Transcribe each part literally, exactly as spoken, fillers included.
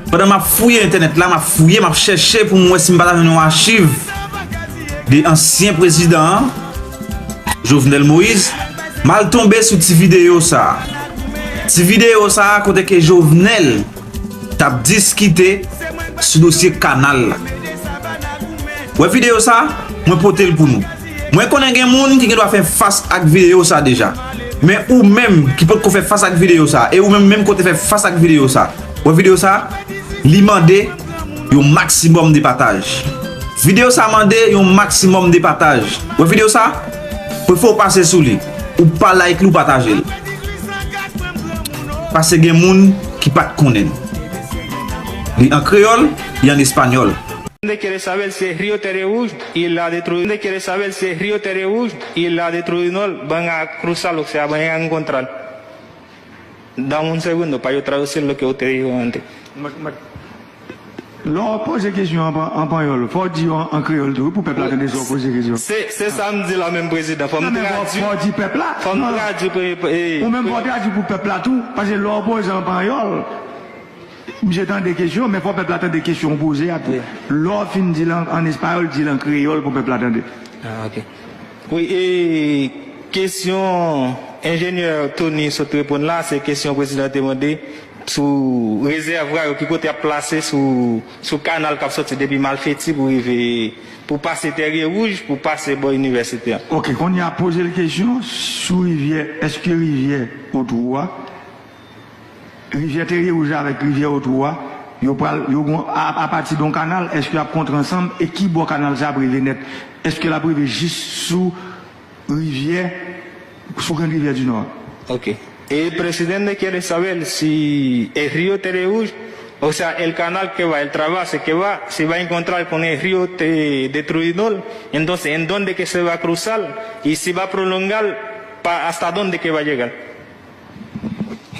Pandan m ap fouye entènèt la, m ap fouye, m ap chèche pou m wè si m pa ta jwenn yon achiv de ansyen prezidan an, Jovenel Moïse, m al tonbe sou ti videyo sa a. Ti videyo sa a kote ke Jovenel t ap diskite sou dosye kanal la. Wè videyo sa, mwen pote l pou nou. Mwen konnen gen moun ki gen dwa fè fas ak videyo sa deja. Men ou menm ki potko fè fas ak videyo sa, e ou menm menm kote fè fas ak videyo sa, wè videyo sa, li mande yon maksimòm de pataj. Videyo sa mande yon maksimòm de pataj. Wè videyo sa, prefere w pase sou li. Ou pa like li, ou pataje l. Paske gen moun ki pa t konnen l. Li an kreyòl, li an espanyòl. Donde quiere saber si es Río Terreús y la de Trudinol. Donde quiere saber si es Río Terreús y la de Trudinol van a cruzar, o sea, van a encontrar. Dame un segundo para yo traducir lo que usted dijo antes. Lè w poze kesyon an panyòl, fò w di yo an kreyòl tou wi pou pèp la tande sa w poze kesyon. Se sa m di la menm prezidan, fò m tradui. Fò w di pèp la. Fò m tradui pou. Ou menm fò w tradui pou pèp la tou, paske lè w poze an panyòl, misye tande kesyon, men fò pèp la tande kesyon w poze a tou. Lè w fin di l an espayòl, di l an kreyòl pou pèp la tande. Ah, ok. Wi, e kesyon enjenyè Tony sot reponn la, se kesyon prezidan te mande sou rezèvwa yo, ki kote y ap plase sou, sou kanal k ap soti depi Malfeti pou rive, pou pase Tèrye Wouj, pou pase bò inivèsite an. Ok, kounye a poze l kesyon sou rivyè, èske rivyè Otwou a, rivyè Tèrye Wouj la avèk rivyè Otwou a, yo pral, yo gon, a, apati de yon kanal, èske y ap kontre ansanm, e ki bò kanal sa ap rive nèt? Èske l ap rive jis sou rivyè, sou Grann Rivyè di Nò a? Ok. El presidente quiere saber si el río Tereuj, o sea, el canal que va, el trasvase que va, si va encontrar con el río de, de Trudinol, entonces en dónde que se va a cruzar y si va a prolongar pa, hasta dónde que va a llegar.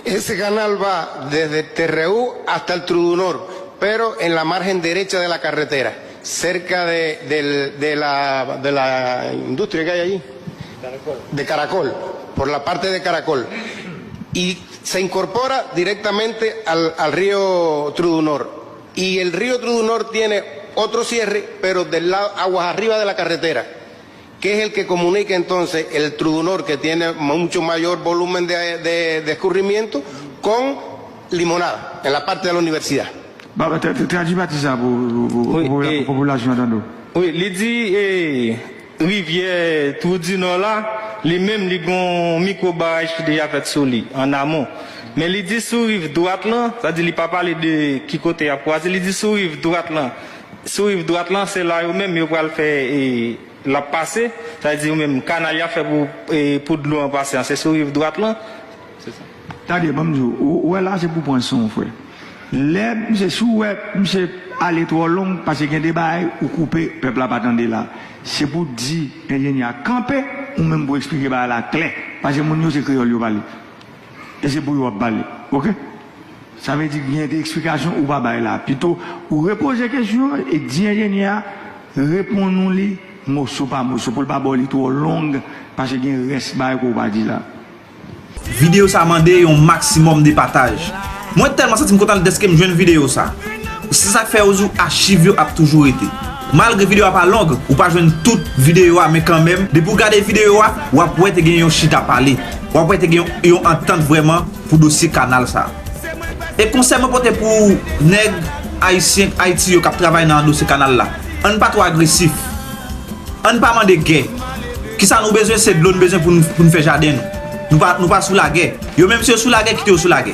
Ese canal va desde Terreú hasta el Trudunor, pero en la margen derecha de la carretera, cerca de, del- de la, de la industria que hay allí, de Caracol, por la parte de Caracol. Y se incorpora directamente al, al río Trudunor. Y el río Trudunor tiene otro cierre, pero del lado, aguas arriba de la carretera, que es el que comunica entonces el Trudunor, que tiene mucho mayor volumen de, de- de escurrimiento, con Limonada, en la parte de la universidad. Tradui pati sa pou popilasyon an tande w. Wi, li di rivyè Twou di Nò la, li menm li gen yon mikwo baraj ki deja fèt sou li, an amon. Men li di sou riv dwat lan, sa di li pa pale de ki kote y ap kwaze, li di sou riv dwat lan. Sou riv dwat lan, se la yo menm yo pral fè, l ap pase, sa vle di yo menm kanal y ap fè pou, pou dlo an pase an, se sou riv dwat lan. Se sa. Tande, ban m di w, ou wè la se pou pran san w, frè. Lè misye, si w wè misye ale twò long, paske gen de bagay ou koupe, pèp la pa tande la. Se pou w di enjenyè a kanpe, ou menm pou w eksplike bagay la klè. Paske moun yo se kreyòl yo pale. E se pou yo w ap pale. Oke? Sa vle di gen de eksplikasyon ou pa bay la. Pito ou repoze kesyon an e di enjenyè a reponn ou li moso pa moso pou l pa ba w li twò long, paske gen rès bagay ke w pa di la. Videyo sa mande yon maksimòm de pataj. Mwen tèlman santi m kontan dèske m jwenn videyo sa. Se sa k fè yo di w achiv yo ap toujou rete. Malgre videyo a pa long, ou pa jwenn tout videyo a, men kanmenm, depi w gade videyo a, w ap wè te gen yon chita pale. W ap wè te gen yon, yon antant vrèman pou dosye kanal sa. E konsèy mwen pote pou nèg ayisyen Ayiti yo k ap travay nan dosye kanal la, ann pa twò agresif. Ann pa mande gè. Kisa nou bezwen, se dlo n bezwen pou n, pou n fè jaden nou. Nou pa, nou pa sou lagè. Yo menm si yo sou lagè, kite yo sou lagè.